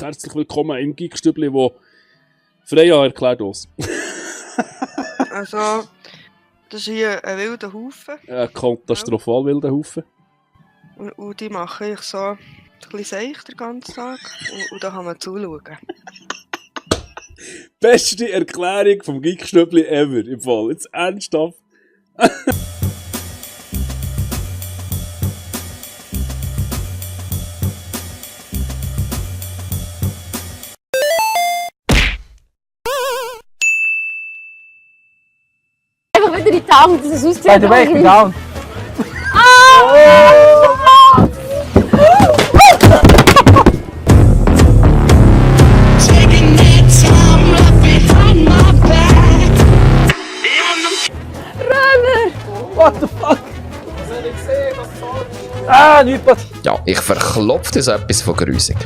Herzlich willkommen im Geekstübli, wo Freya erklärt uns. Also, das ist hier ein wilder Haufen. Ein katastrophal wilder Haufen. Und die machen ich so ein bisschen seich den ganzen Tag. Und da kann man zuschauen. Beste Erklärung vom Geekstübli ever, im Fall. Jetzt ernsthaft. Einfach wieder die Tauchen, dass es aussieht. By the way, ich bin down. What the fuck? Was soll ich sehen? Was soll's? Ah, nichts passiert. Ja, ich verklopfe dir so etwas von grusig.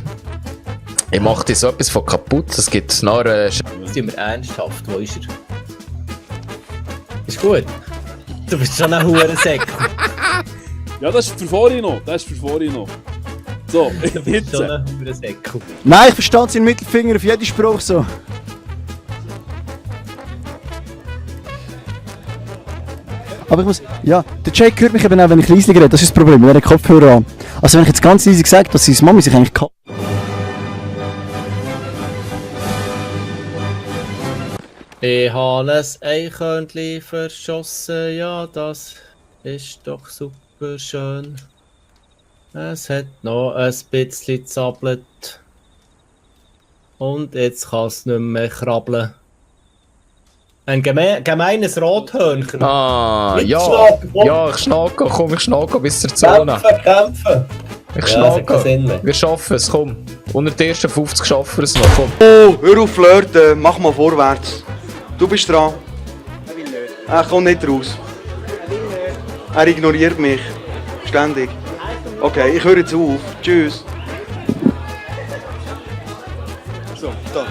Ich mache dir so etwas von kaputt, es gibt nachher... Jetzt sind wir ernsthaft, wo ist er? Ist gut. Du bist schon ein Hurensäck. Ja, das ist für vorhin noch. So, Du bist schon ein Hurensäck. Nein, ich verstehe seinen Mittelfinger auf jeden Spruch so. Aber ich muss... Ja, der Jake hört mich eben auch, wenn ich leise rede. Das ist das Problem, wenn er den Kopfhörer an. Also wenn ich jetzt ganz leise sage, dass seine Mami sich eigentlich kann... Ich habe ein Eichhörnchen verschossen, ja, das ist doch super schön. Es hat noch ein bisschen zappelt. Und jetzt kann es nicht mehr krabbeln. Ein gemeines Rothörnchen. Ah, Nicht ja. schnacken, komm. Ja, ich schnacke, komm, ich schnacke bis zur Zone. Kämpfen! Ich Ja, das hat keinen schnacke. Sinn mehr. Wir schaffen es, komm. Unter den ersten 50 schaffen wir es noch, komm. Oh, hör auf flirten, mach mal vorwärts. Du bist dran. Er will nicht. Er kommt nicht raus. Er will nicht. Er ignoriert mich. Ständig. Okay, ich höre jetzt auf. Tschüss. So, da.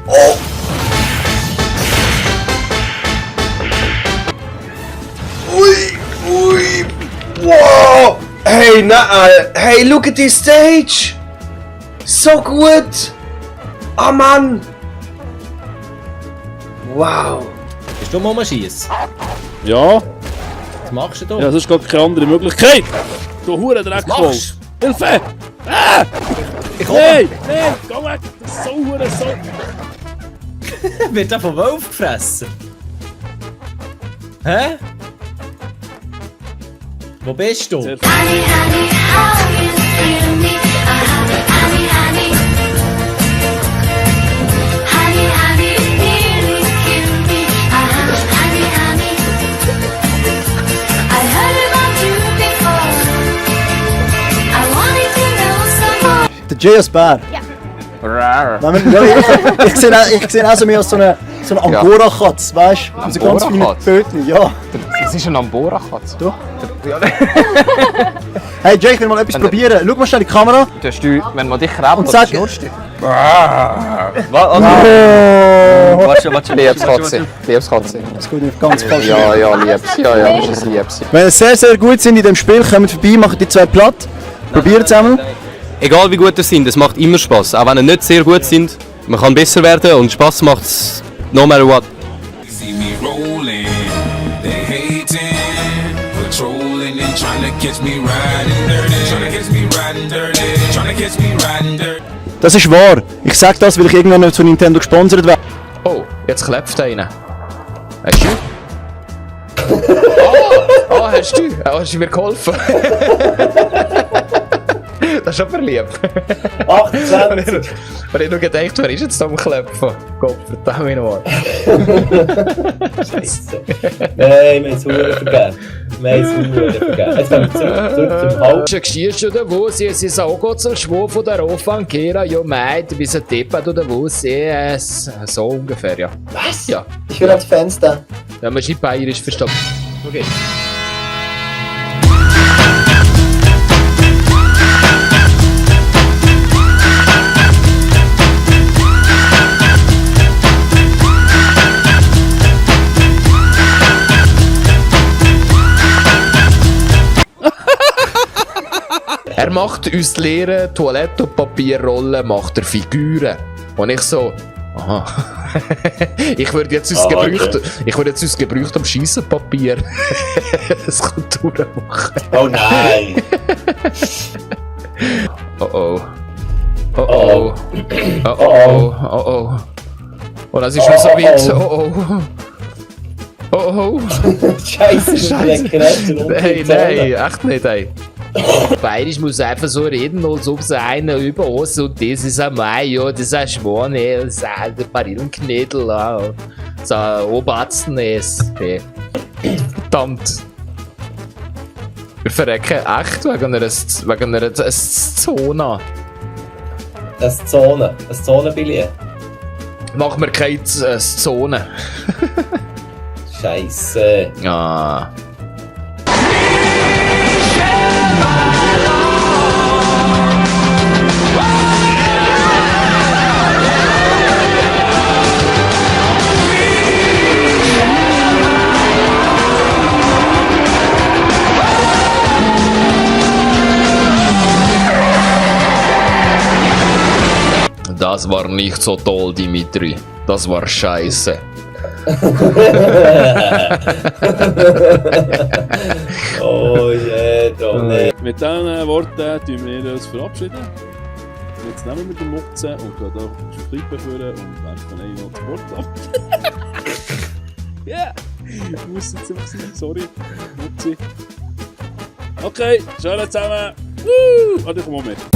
Oh! Ui! Wow! Hey, hey, look at this stage! So gut! Ah, Mann! Wow! Bist du mal schießen? Ja, Was machst du da? ja, das ist gar keine andere Möglichkeit. Du hure Dreckvoll. machst Hilfe! Ah! Ich komme! Nein, nein, geh weg! Das ist so hure so... Wird er von Wolf gefressen? Hä? Wo bist du? Sehr Der J.S. Bär. Ja. Nein, ja, ich sehe auch so mehr als so eine Angora-Katze, weißt du? Also ganz viele Angora-Katze? Bötchen, ja. Es ist ein Ambora-Katze. Doch. Hey Jake, ich will mal etwas probieren. Schau mal schnell in die Kamera. Wenn man dich krabbelt, Und sag- schnurrst du. Oh. Liebskatze. Liebskatze. Das geht nicht ganz falsch. Ja, ja, liebs. Ja, ja, das ist ein liebs. Wenn ihr sehr, sehr gut sind in dem Spiel, kommt vorbei, macht die zwei platt. Probiert es einmal. Egal wie gut ihr sind, es macht immer Spaß. Auch wenn ihr nicht sehr gut sind, man kann besser werden und Spaß macht es no matter what. See me rolling, they hating, patrolling and trying to catch me riding dirty, trying to catch me riding dirty, trying to catch me riding dirty. Das ist wahr. Ich sag das, weil ich irgendwann noch zu Nintendo gesponsert werde. Oh, jetzt klebt einer. Hast du? Hast du? Hast du mir geholfen? Das ist aber lieb. 28! Weil ich nur gedacht, wer ist jetzt da am Klepfen? Gott, verdammt mich noch. Scheisse. Nein, wir haben es vergeben. Jetzt kommen wir zurück zum Haupt. Schießt oder wo? Sie ist auch Gott zum Schwur von der Rofankera. Ja, mei, du bist ein Deppert oder wo? So ungefähr, ja. Was? Ja. Ich will ans Fenster. Ja, man ist bayerisch verstanden. Okay. Er macht uns leeren Toilettenpapierrollen, macht er Figuren. Und ich so, aha. Ich würde jetzt uns gebraucht am Scheissenpapier eine Skulptur machen. Oh nein! Oh oh. Oh oh. Oh oh. Oh oh. Und es ist schon so weit. Oh oh. Oh oh. Scheiße, Nein, echt nicht, ey. Bayerisch muss einfach so reden, als ob es einer über uns und das ist ein Mai, ja, das ist ein Schwan, das ist ein Barillenknädel, das ist ein Oberarzt, verdammt. Wir verrecken echt wegen einer Zona. Ein Zonenbillett. Machen wir keine Zone. Scheiße. Ah. Das war nicht so toll, Dimitri. Das war scheiße. Oh je, Donne. Mit diesen Worten tun wir uns verabschieden. Jetzt nehmen wir den Mutzen und gehen auch auf die Klippe führen und werfen einen noch das Wort ab. Ja! Ich muss jetzt einfach sein, sorry. Mutzi. Okay, schön zusammen. Warte, komm mal mit.